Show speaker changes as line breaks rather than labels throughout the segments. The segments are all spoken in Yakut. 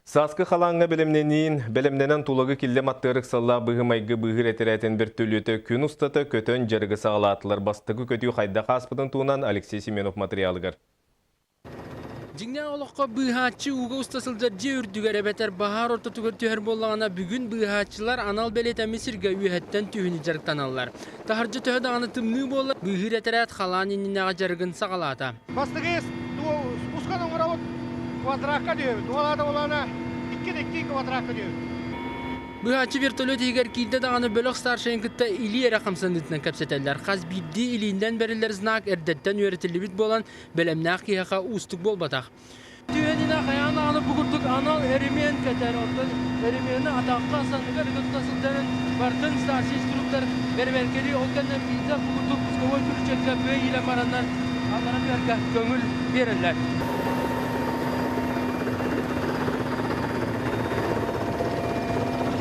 Сааскы халааҥҥа бэлэмнэниин, бэлэмнэнэн Тулагы Киллэм аттыгар ыксаллаах быһыы-майгы быыһыыр этэрээтин бөртөлүөтэ күн устата көтөн дьарыгы саҕалаатылар. Бастакы көтүү хайдах ааспытын туһунан Алексей Семенов матырыйаалыгар.
Дьиҥнээх олоххо быыһааччы ууга уста сылдьар дьиэ үрдүгэр эбэтэр баһаар ортотугар түһэр буоллаҕына, бүгүн быыһааччылар анал бэлиэтэммит сиргэ үөһэттэн түһүүнү дьарыктаналлар. Таһырдьа төһө даҕаны тымныы буоллар, быыһыыр этэрээт халаан иннинээҕи дьарыгын саҕалаата.
Бастакы спусканы оҥоробут, квадракка түһэбит. Уолаата буолаана икки квадракка түһэбит.
Быһааччы вертолет иһигэр киирдэ даҕаны бөлөх старшайын кытта илии эрэ хамсаныытынан кэпсэтэллэр. Хас биирдии илиинэн бэриллэр знак эрдэттэн үөрэтиллибит буолан, бэлэмнээх киһиэхэ уустук буолбатах. Түһэнинэ хайаан даҕаны бу курдук анал эремиэн кэтэр. Оттон эремиэни атахха санныгар ыга тута сылдьарын барытын старший инструктор бэрэбиэркэлии, ол кэннэ биирдэ бу курдук пусковой күрүчүөккэ быа иилэн бараннар аллара түһэргэ көҥүл биэрэллэр.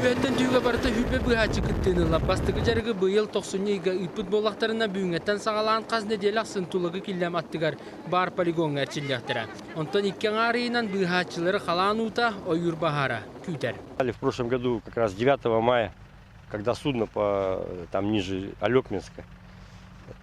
Үөттэн түүгэ барыта 20 быыһааччы кыттыыны ылла. Бастакы дьарыгы быйыл тохсунньу ыйга ыыппыт буоллахтарына, бүгүҥҥэттэн саҕалаан хас нэдиэлэ ахсын Тулагы Киллэм аттыгар баар полигоҥҥа эрчиллиэхтэрэ. Онтон икки аҥаар ыйынан быыһааччылары халаан уута, ойуур баһаара күүтэр.
В прошлом году, как раз 9 мая, когда судно по, там ниже Алекминска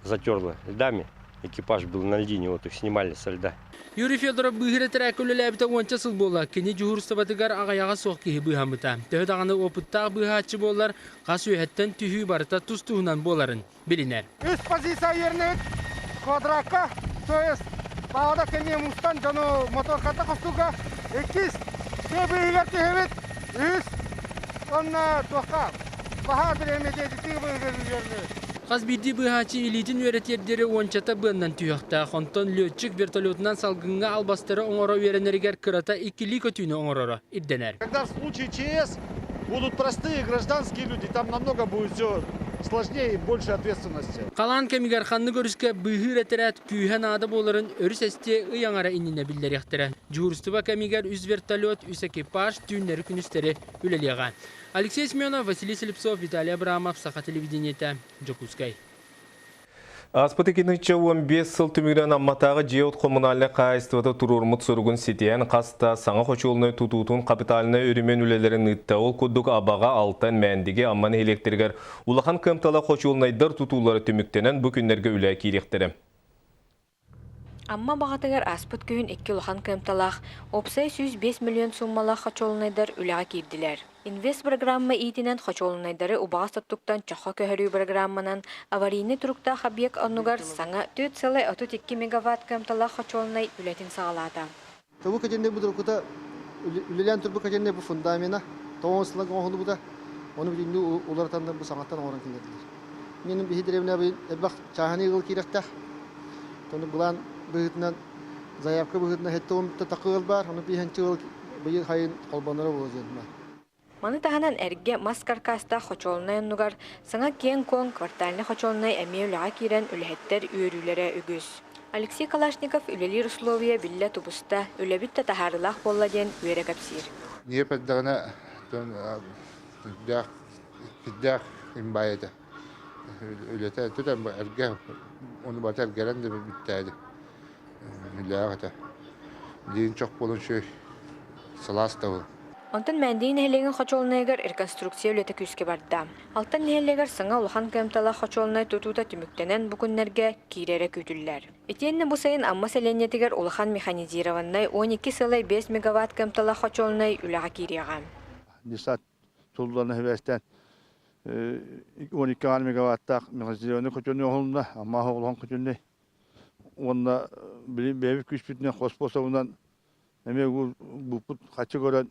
затерло льдами, экипаж был на льдине, вот их снимали со льда.
Юрий Федоров быыһыр этэрээккэ үлэлээбитэ уонча сыл буолла. Кини дьуһуурустубатыгар аҕыйаҕа суох киһи быыһаммыта. Төһө даҕаны опыттаах быыһааччы буоллар, хас үөһэттэн түһүү барыта тус-туһунан буоларын билинэр.
Үс позиция үөрэнэбит квадракка, то есть паада кэмиэ мустан дьону моторката хостууга. Иккис тыа быыһыгар түһэбит. Үһүс уонна туохха баһаар бириэмэтэ тыа быыһыгар үөрэнэбит.
Хас биирдии быыһааччы илиитин үөрэтиэр диэри уончата быаннан түһүөхтээх. Онтон лүөччүк вертолетунан салгыҥҥа албастары оҥоро үөрэнэригэр кырата иккилии көтүүнү оҥороро ирдэнэр.
Когда в случае ЧС будут простые гражданские люди, там намного будет все сложнее и больше ответственности.
Халаан кэмигэр ханнык өрүскэ быыһыыр этэрээт күүһэ наада буоларын өрүс эстиэ ый аҥара иннинэ биллэриэхтэрэ. Дьуһуурустуба кэмигэр үс вертолет, үс экипаж түүннэри-күнүстэри үлэлиэҕэ. Алексей Семенов, Василий Слепцов, Виталий Абрамов, Саха телевидениетэ, Дьокуускай.
Ааспыт 2015 сыл түмүгүнэн Амматааҕы дьиэ-уот коммунальнай хаһаайыстыбата туруоруммут соругун ситиһэн, хас да саҥа хочуолунай тутуутун капитальнай өрөмүөн үлэлэрин ыытта. Ол курдук Абаҕа, Алтан, Мээндиги, Амма нэһилиэктэригэр улахан кыамталаах хочуолунайдар тутуулара түмүктэнэн, бу күннэргэ үлэ киириэхтэрэ.
Амма баҕатыгар ааспыт күһүн икки улахан кыамталаах, уопсай 105 миллион сууммалаах хочуолунайдар үлэҕэ киирдилэр. Инвест программа иитинэн хочуолунайдары убаҕас оттуктан чоххо көһөрүү программанан аварийнай туруктаах объект оннугар саҥа 4,32 мегаватт кыамталаах хочуолунай үлэтин саҕалаата.
Тобу кэтинне бу турукута үлэлээн турбут кэтинне бу фундамена тоҕон сылга оҥоһуллубута. Ону бүтүннүү уларытаннар бу саҥаттан оҥорон киллэрдилэр. Мин биһи дэриэбинэ элбэх чааһынай ыал киирэхтээх. Тону былаан быһыытынан заявка быһыытынан хэттэ он такы ыал баар, ону биһэнчи ыал быйыл хайын холбоноро буолуо диэн баар.
Маны таһынан эргэ мас каркаастаах хочуолунай оннугар саҥа киэҥ-куоҥ квартальнай хочуолунай эмиэ үлэҕэ киирэн үлэһиттэр үөрүүлэрэ үгүс. Алексей Калашников үлэлиир условия биллэ тубуста, үлэбит да таһаарыылаах буолла диэн үөрэ кэпсиир.
Ньиэп эрдэҕинэ сүрдээх сүрдээх имбаай этэ. Үлэтэ өттүтэн эргэ ону барыта эргэрэн да бүттээди. Үлээх этэ. Диин чох буолан үчүгэй сылаас да буолан.
Онтон Мээндиги нэһилиэгин хочуолунайыгар реконструкция үлэтэ күүскэ барда. Алтан нэһилиэгэр саҥа улахан кыамталаах хочуолунай тутуута түмүктэнэн бу күннэргэ киирэрэ күүтүллэр. Итиэннэ бу сайын Амма сэлиэнньэтигэр улахан механизированнай 12,5 мегаватт кыамталаах хочуолунай үлэҕэ киириэҕэ.
Десант туллан сибээстээн 12 мегаваттаах механизированный хочуолунай оҥоһулунна, Амма оҕолоһон хочуолунай уонна били бэйэбит күүспүтүнэн хоспособунан эмиэ буппут хаччы көрөн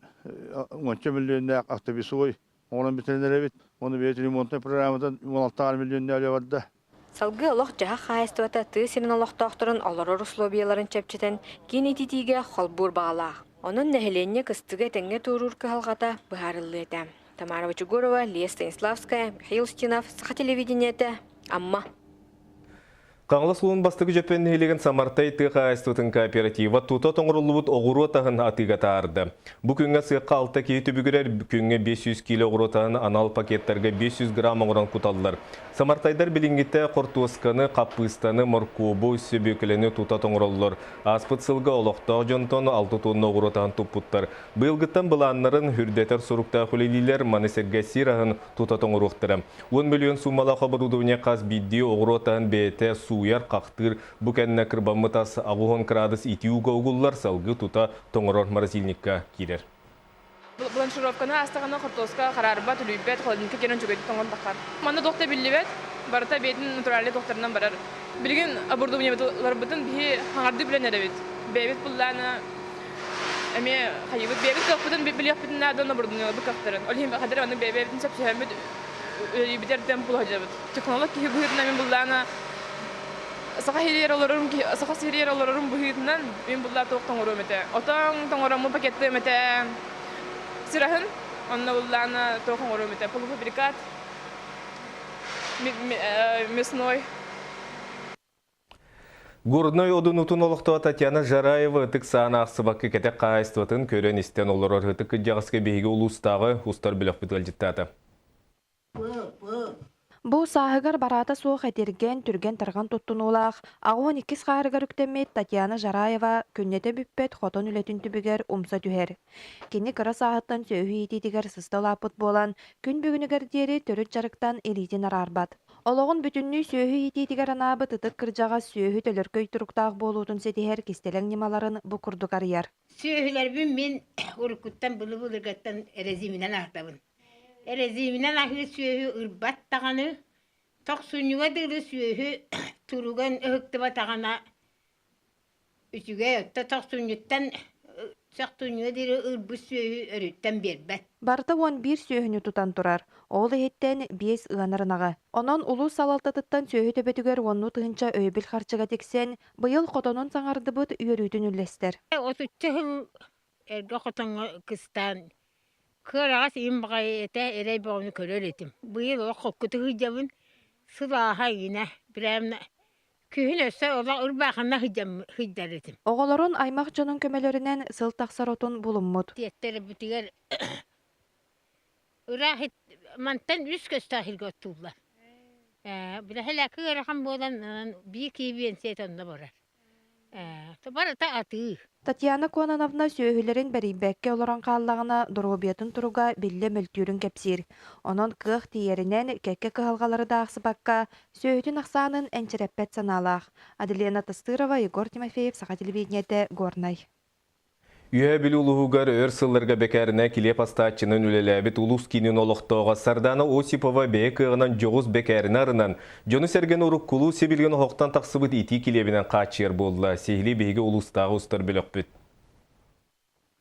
уонча миллионнаах автобусовой оҥорон бүтэрэн эрэбит. Уонна бэйэбит ремонтнай программатан 16 миллионнаах үлэ барда.
Салгыы олох-дьаһах хаһаайыстыбата тыа сирин олохтоохторун олорор условияларын чэпчэтэн, киин ититиигэ холбуур баҕалаах. Онон нэһилиэнньэ кыстыгы этэҥҥэ туоруур кыһалҕата быһаарыллыа этэ. Тамара Бочугурова, Лия Станиславская, Михаил Устинов, Саха телевидениетэ, Амма.
Хаҥалас улуун бастакы Дьөппөн нэһилиэгин Самартай тыа хаһаайыстыбатын кооператива тута тоҥоруллубут оҕуруот аһын атыыга таһаарда. Бу күҥҥэ сыахха алта киһи түбүгүрэр, күҥҥэ 500 киилэ оҕуруот аһын анал пакеттарга 500 грамм оҥорон куталлар. Самартайдар билиҥҥитэ хортуосканы, хаппыыстаны, моркуобу, сөбүөкүлэни тута тоҥороллор. Ааспыт сылга олохтоох дьонтон алта тонна оҕуруот аһын туппуттар. Быйылгыттан былааннарын үрдэтэр соруктаах үлэлиилэр, маны сэргэ сир аһын тута тоҥоруохтара. Уон мөлүйүөн суумалаах оборудование хас биирдии оҕуруот аһын бэйэтэ сууйар, хахтыыр, бу кэннэ кырбаммыт ас 80 кыраадыс итии ууга угуллар, салгыы тута тоҥорор морозильникка киирэр.
Бланшировканы аастаҕына хортуоска хараарбат, үлүйбэт, холодильникка киирэн үчүгэйдик тоҥон таххар. Манна туох да биллибэт, барыта бэйэтин натуральнай туохтарынан барар. Билигин оборудованиебытын биһи хаҥардыы билэн эрэбит. Бэйэбит буллаана эмиэ хайыбыт бэйэбит кыахпытын билиэхпитин наада оборудованиеларбыт кыахтарын. Ол иһин хадыр аны бэйэбитин сөпсөһөммүт үлэлиибит эрдэм булаһдьабыт. Технолог киһи быһыытынан мин буллаана саха сиригэр олорорум саха сиригэр олорорум быһыытынан мин буллаа туох тоҥоруом этэ. Отоҥ тоҥороммун пакеттыам этэ. Сыраһын онно буллаана туох оҥоруом этэ. Полуфабрикат мясной.
Горнай Одунутун олохтооҕо Татьяна Жараева ытык сааны аахсыбакка кэтэх хаһаайыстыбатын көрөн-истэн олорор ытык кырдьаҕаска биһиги улуустааҕы устар бөлөхпүт ыалдьыттаата.
Бу сааһыгар бараата суох этиргэн, түргэн-тарҕан туттунуулаах, 82 хаарыгар үктэммит Татьяна Жараева күннэтэ бүппэт хотон үлэтин түбүгэр умса түһэр. Кини кыра сааһыттан сүөһү иитиитигэр сыста улааппыт буолан, күн бүгүнүгэр диэри төрүт дьарыктан илиитин араарбат. Олоҕун бүтүннүү сүөһү иитиитигэр анаабыт ытык кырдьаҕас сүөһү төлөркөй туруктаах буолуутун ситиһэр кистэлэҥ ньымаларын бу курдук арыйар.
Сүөһүлэрбин мин уруккуттан былы-былыргаттан эрэзииминэн аһатабын. Эрэзииминэн аһыыр сүөһү ырбат даҕаны, тохсунньуга дылы сүөһү туруган ыһыктыбатаҕына Үчүгэй отто тохсунньуттан сохтунньуга диэри ылбыт сүөһү өрүттэн биэрбэт.
Барыта 11 сүөһүнү тутан турар, ол иһиттэн биэс ыанар ынаҕы. Онон улуус салалтатыттан сүөһү төбөтүгэр уоннуу тыһыынча өйөбүл харчыга тиксэн, быйыл хотонун саҥардыбыт үөрүүтүн үллэстэр.
Отучча сыл эргэ хотоҥҥо кыстаан кыараҕас им баҕайы этэ, эрэй бөҕөнү көрөр этим. Быйыл олох холкутук сылдьабын, сылааһа иҥинэ, прямо Күһүн өссө олох ырбаахына сылдьар этим.
Оҕолорун аймах дьонун көмөлөрүнэн сыл тахсар отун булуммут.
Тиэттэрбитигэр ыраах мантан үс көстөөх сиргэ оттууллар. Билэһэлээкки ыарахан буолан биир киһи биэнсийэтэ онно барар. Барыта атыы.
Татьяна Кононовна сүөһүлэрин бэрийбэккэ олорон хааллаҕына, доруобуйатын туруга биллэ мөлтүүрүн кэпсиир. Онон кыах тиийэринэн, кэккэ кыһалҕалары да аахсыбакка, сүөһүтүн ахсаанын энчирэппэт санаалаах. Аделина Тастырова, Егор Тимофеев, Саха телевидениетэ, Горнай.
Үөһээ Бүлүү улууһугар өр сылларга бэкээринэ килиэп астааччынан үлэлээбит улуус киинин олохтооҕо Сардана Осипова бэйэ кыаҕынан дьоҕус бэкээринэ арынан, дьону-сэргэни уруккулуу сибилигин оһохтон тахсыбыт итии килиэбинэн хааччыйар буолла. Сиһилии биһиги улуустааҕы устар бөлөхпүт.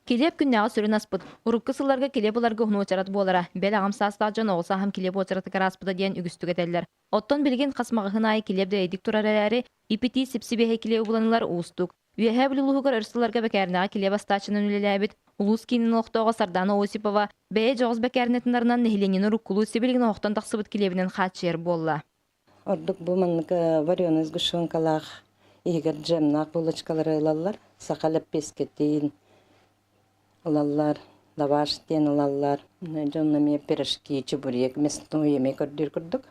Килиэп күннээҕи сүрүн аспыт. Урукку сылларга килиэп ыларга уһун уочарат буолара. Бэл аҕам саастаах дьон оҕо сааһым килиэп уочаратыгар ааспыта диэн үгүстүк этэллэр. Оттон билигин хас маҕаһыын аайы килиэп дэлэйдик турар эрээри, ип-итии сип-сибиэһэй килиэби булан ылар уустук. Үөһээ Бүлүү улууһугар өр сылларга бэкээринэҕэ килиэп астааччынан үлэлээбит улуус киинин олохтооҕо Сардаана Осипова бэйэ дьоҕус бэкээринэтин арынан нэһилиэнньэни уруккулуу сибилигин оһохтон тахсыбыт килиэбинэн хааччыйар буолла.
Ордук бу маннык вареный сгущенкалаах иһигэр джемнаах булочкалары ылаллар. Саха лэппиэскэтин ылаллар, лаваш диэн ылаллар. Дьон эмиэ пирожки, чебурек, мясной эмиэ көрдүүр курдук.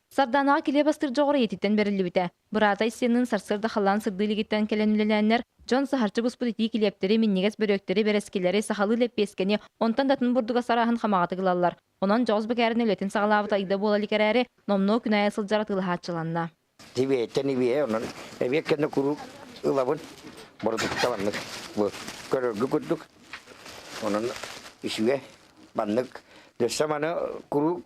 Сардаанаҕа килиэп астыыр дьоҕура ийэтиттэн бэриллибитэ. Быраата Айсенныын сарсыарда халлаан сырдыы илигиттэн кэлэн үлэлээннэр, дьон саһарчы буспут итии килиэптэри, минньигэс бөрүөктэри, бэрэскилэри, сахалыы лэппиэскэни, онтон да атын бурдуга сарааһын хамаҕатык ылаллар. Онон дьоҕус бэкээринэ үлэтин саҕалаабыта ыйда буола илик эрээри, номнуо күн аайы сылдьар атыылаһааччыланна.
Тибиэттэн ибиэ, онон эбиэт кэннэ куруук ылабын. Бородукта маннык бу көрөргө курдук. Онон үчүгэй маннык дөссө маны куруук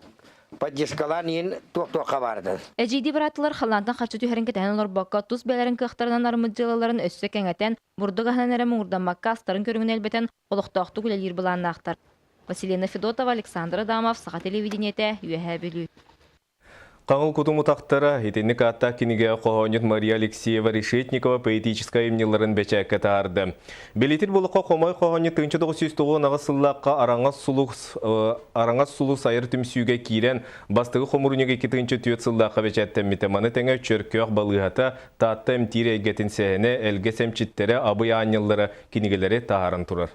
поддержкалаан иһин туох-туохха баарыдан.
Эдьиийдии бырааттылар халлаантан харчы түһэрин кэтэһэн олорбокко, тус бэйэлэрин кыахтарынан арыммыт дьыалаларын өссө кэҥэтэн, бурдук аһынан эрэ муҥурдаммакка астарын көрүҥүн элбэтэн, олохтоохтук үлэлиир былааннаахтар. Василина Федотова, Александр Адамов, Саха телевидениетэ, Үөһээ Бүлүү.
Хаҥыл кутум утахтара итинник ааттаах кинигэҕэ хоһоонньут Мария Алексеева Решетникова поэтическай айымньыларын бэчээккэ таһаарда. Билитир булукка хомой хоһоонньут 1998 сыллаахха Араҥас сулус Араҥас сулус айар түмсүүгэ киирэн, бастакы хомуурунньук 2004 сыллаахха бэчээттэммитэ. Маны тэҥэ Чөркөөх балыыһата, Таатта эмтиир эйгэтин сэһэнэ, Элгэс эмчиттэрэ, Абый аанньаллара кинигэлэри таһааран турар.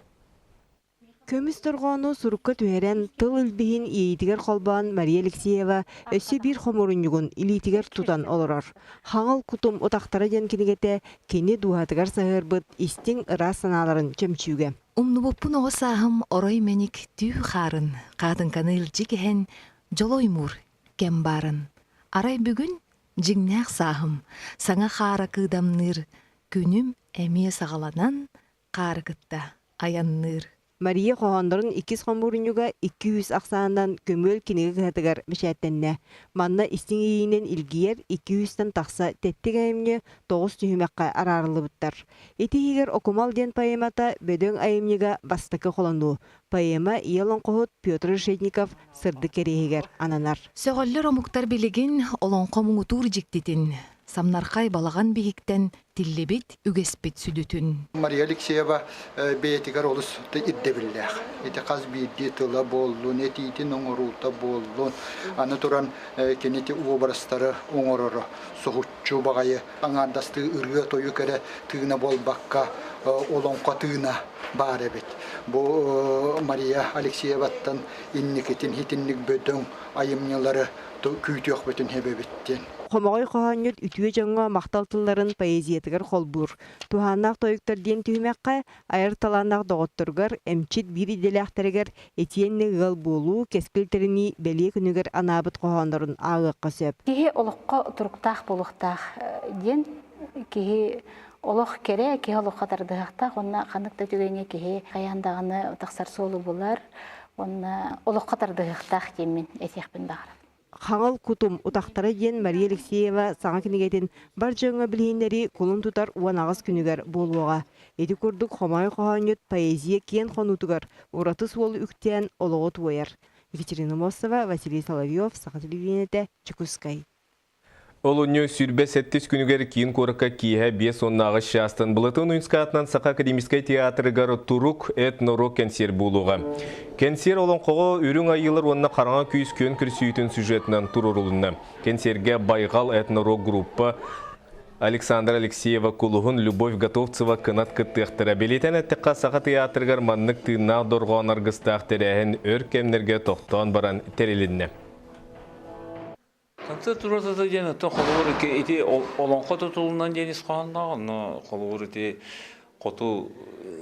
Көмүс дорҕоону сурукка түһэрэн, тыл илбиһин иэйиитигэр холбоон Мария Алексеева өссө биир хомуурунньугун илиитигэр тутан олорор. «Хаҥыл кутум утахтара» диэн кинигэтэ кини дууһатыгар саһыарбыт истиҥ ыраас санааларын чөмчүүгэ.
Умнубуппун оҕо сааһым орой мэник түү хаарын, хаатыҥканы илдьи кэһэн, дьолоймуур кэм баарын. Арай бүгүн дьиҥнээх сааһым, саҥа хаара кыыдамныыр, күнүм эмиэ саҕаланан, хаары кытта айанныыр.
Мария хоһооннорун иккис хомуурунньуга 200 ахсаанынан Көмүөл кинигэ кыһатыгар бэчээттэннэ. Манна истиҥ иэйиинэн илгийэр 200-тэн тахса тэттик айымньы тоҕус түһүмэххэ араарыллыбыттар. Ити иһигэр Окумал диэн поэмата бөдөҥ айымньыга бастакы холонуу. Поэма ийэ олоҥхоһут Петр Решетников сырдык кэриэһигэр ананар.
Сөҕөллөр омуктар билигин олоҥхо муҥутуур дьиктитин, самнархай балаҕан биһиктэн тиллибит үгэспит сүдүтүн.
Мария Алексеева бэйэтигэр олус ирдэбиллээх. Ити хас биирдии тыла буоллун, этиитин оҥоруута буоллун, аны туран кини ити уобарастары оҥороро соһуччу баҕайы аҥаардастыы ырыа-тойук эрэ тыына буолбакка, олоҥхо тыына баар эбит. Бу Мария Алексееваттан инникитин итинник бөдөҥ айымньылары күүтүөхпүтүн сөбөбүт диэн.
Хомоҕой хоһоонньут үтүө дьоҥҥо махтал тылларын поэзиятыгар холбуур. Туһааннаах тойуктар диэн түһүмэххэ айар талааннаах доҕотторугар, эмчит биир идэлээхтэригэр итиэннэ ыал буолуу, кэскил тэринии бэлиэ күнүгэр анаабыт хоһооннорун ааҕыахха сөп.
Киһи олоххо туруктаах буолуохтаах диэн киһи олох кэрэ, киһи олоххо тардыһыахтаах уонна ханнык да түгэҥҥэ киһи хайаан даҕаны тахсар суолу булар уонна олоххо тардыһыахтаах диэммин этиэхпин баҕарабын.
Хаҥыл кутум утахтара диэн Мария Алексеева саҥа кинигэтин бар дьоҥҥо билиһиннэрии кулун тутар 18 күнүгэр буолуоҕа. Ити курдук хомоой хоһоонньут поэзия киэн хонуутугар ураты суолу үктээн олоҕу туойар. Екатерина Мосова, Василий Соловьев, Саха телевидениетэ, Чекускай.
Олунньу 27 күнүгэр киин куоракка киэһэ 58 чаастан Былатын Уйунскаатынан Саха академическай театрыгар Турук этно-рок кэнсиэр буолуоҕа. Кэнсиэр олоҥхоҕо Үрүҥ Айыылар уонна Хараҥа күүс күөн көрсүүтүн сюжетынан туруорулунна. Кэнсиэргэ Байҕал этно-рок группа Александра Алексеева Кулуһун, Любовь Готовцева кынат кыттыахтара. Бэлиэтээн эттэххэ, Саха театрыгар маннык тыыннаах дорҕоон аргыстаах тэрээһин өр кэмнэргэ тохтоон баран тэрилиннэ.
Концерт туруорсата диэн оттон холобур ити олоҥхо тутулунан диэн ис хоһоонноох, онно холобур ити хоту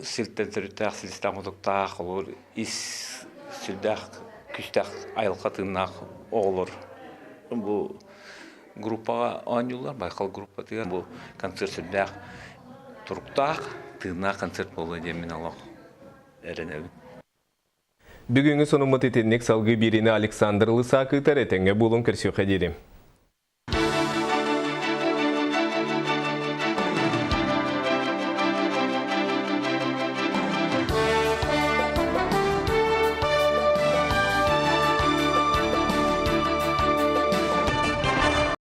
сиртэн төрүттээх силистээх мутуктаах, холобур ис сүрдээх күүстээх айылҕа тыыннаах оҕолор бу группаҕа оонньууллар, Байкал группатыгар бу концерт сүрдээх туруктаах, тыыннаах концерт буолуо диэн мин олох эрэнэбин.
Бүгүҥҥү сонуммут итинник салгыы биэриини Александр Лысак ыытар этэҥҥэ буолуҥ көрсүөххэ диэри.